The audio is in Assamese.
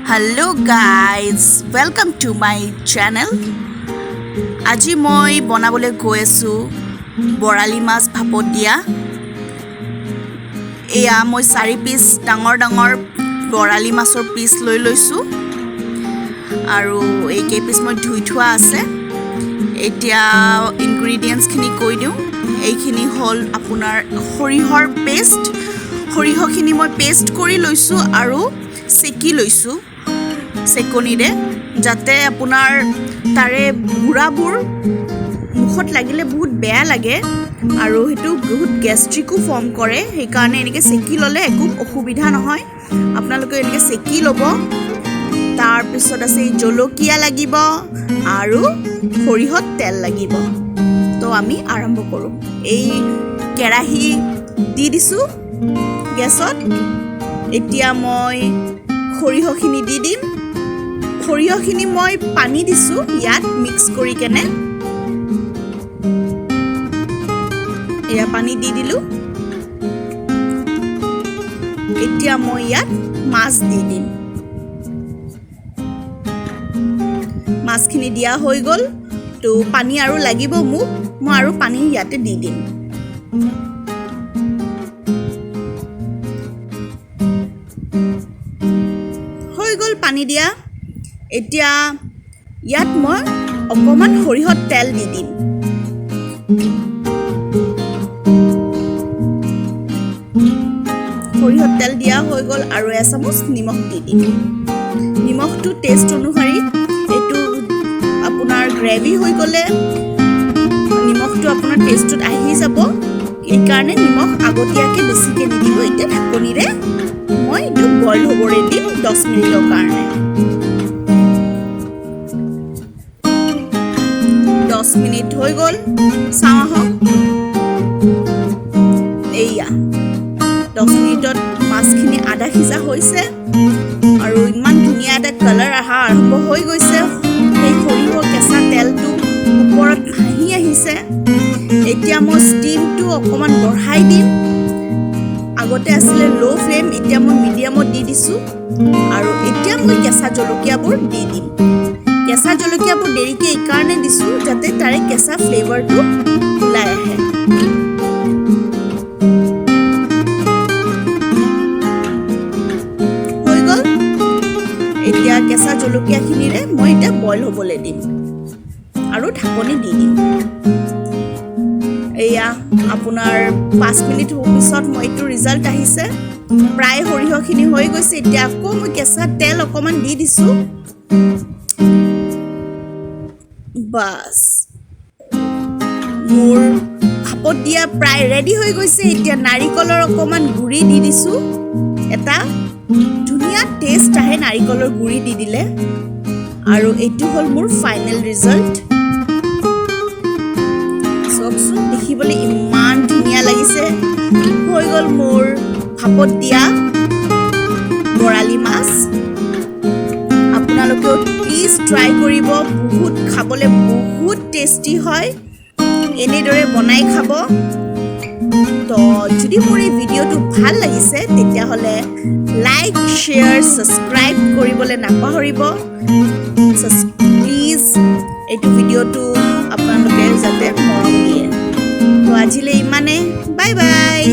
Hello guys, welcome to my channel. আজি মই বনাবলৈ গৈ আছোঁ বৰালি মাছ ভাপত দিয়া। এয়া মই 4 পিচ ডাঙৰ ডাঙৰ বৰালি মাছৰ পিচ লৈ লৈছোঁ আৰু এই কেইপিচ মই ধুই থোৱা আছে। এতিয়া ইনগ্ৰিডিয়েণ্টছখিনি কৈ দিওঁ। এইখিনি হ'ল আপোনাৰ সৰিয়হৰ পেষ্ট। সৰিয়হখিনি মই পেষ্ট কৰি লৈছোঁ আৰু চেকি লৈছোঁ চেকনিৰে, যাতে আপোনাৰ তাৰে গুড়াবোৰ মুখত লাগিলে বহুত বেয়া লাগে আৰু সেইটো বহুত গেষ্ট্ৰিকো ফৰ্ম কৰে। সেইকাৰণে এনেকৈ চেকি ল'লে একো অসুবিধা নহয়। আপোনালোকে এনেকৈ চেকি ল'ব। তাৰপিছত আছে এই জলকীয়া লাগিব আৰু সৰিয়হত তেল লাগিব। তো আমি আৰম্ভ কৰোঁ। এই কেৰাহী দি দিছোঁ গেছত। এতিয়া মই সৰিয়হখিনি দি দিম। সৰিয়হখিনি মই পানী দিছোঁ ইয়াত মিক্স কৰি কেনে। এয়া পানী দি দিলোঁ। এতিয়া মই ইয়াত মাছ দি দিম। মাছখিনি দিয়া হৈ গ'ল। তো পানী আৰু লাগিব মোক, মই আৰু পানী ইয়াতে দি দিম। হৈ গ'ল পানী দিয়া। এতিয়া ইয়াত মই অকণমান সৰিয়হৰ তেল দি দিম। সৰিয়হৰ তেল দিয়া হৈ গ'ল আৰু এচামুচ নিমখ দি দিম। নিমখটো টেষ্ট অনুসৰি, এইটো আপোনাৰ গ্ৰেভি হৈ গ'লে নিমখটো আপোনাৰ টেষ্টটোত আহি যাব, সেইকাৰণে নিমখ আগতীয়াকৈ বেছিকৈ নিদিব। এতিয়া ঢাকনিৰে মই এইটো বইল হ'বলৈ দিম 10 মিনিটৰ কাৰণে। 10 মিনিট হৈ গ'ল, চাওঁ আহক। এইয়া 10 মিনিটত মাছখিনি আধা সিজা হৈছে আৰু ইমান ধুনীয়া এটা কালাৰ অহা আৰম্ভ হৈ গৈছে। সেই সৰিয়হ কেঁচা তেলটো ওপৰত ভাহি আহিছে। এতিয়া মই ষ্টিমটো অকণমান বঢ়াই দিম। আগতে আছিলে ল' ফ্লেম, এতিয়া মই মিডিয়ামত দি দিছোঁ। আৰু এতিয়া মই কেঁচা জলকীয়াবোৰ দি দিম। কেঁচা জলকীয়াবোৰ দেৰিকৈ এইকাৰণে দিছোঁ যাতে তাৰে কেঁচা ফ্লেভাৰটো ওলাই আহে। হৈ গ'ল। এতিয়া কেঁচা জলকীয়াখিনিৰে মই এতিয়া বইল হ'বলৈ দিম আৰু ঢাকনি দি দিম। এয়া আপোনাৰ 5 মিনিট পিছত মই এইটো ৰিজাল্ট আহিছে। প্ৰায় সৰিয়হখিনি হৈ গৈছে। এতিয়া আকৌ মই কেঁচা তেল অকণমান দি দিছোঁ। বাছ, মোৰ ভাপত দিয়া প্ৰায় ৰেডি হৈ গৈছে। এতিয়া নাৰিকলৰ অকণমান গুড়ি দি দিছোঁ। এটা ধুনীয়া টেষ্ট আহে নাৰিকলৰ গুড়ি দি দিলে। আৰু এইটো হ'ল মোৰ ফাইনেল ৰিজাল্ট। চাওকচোন, দেখিবলৈ ইমান ধুনীয়া লাগিছে। হৈ গ'ল মোৰ ভাপত দিয়া বৰালি মাছ। আপোনালোকেও প্লিজ ট্ৰাই কৰিব, বহুত খাবলৈ বহুত টেষ্টি হয়। এনেদৰে বনাই খাব। তো যদি মোৰ এই ভিডিঅ'টো ভাল লাগিছে তেতিয়াহ'লে লাইক, শ্বেয়াৰ, ছাবস্ক্ৰাইব কৰিবলৈ নাপাহৰিব। প্লিজ এইটো ভিডিঅ'টো আপোনালোকে যাতে মৰম দিয়ে। তো আজিলৈ ইমানে, বাই বাই।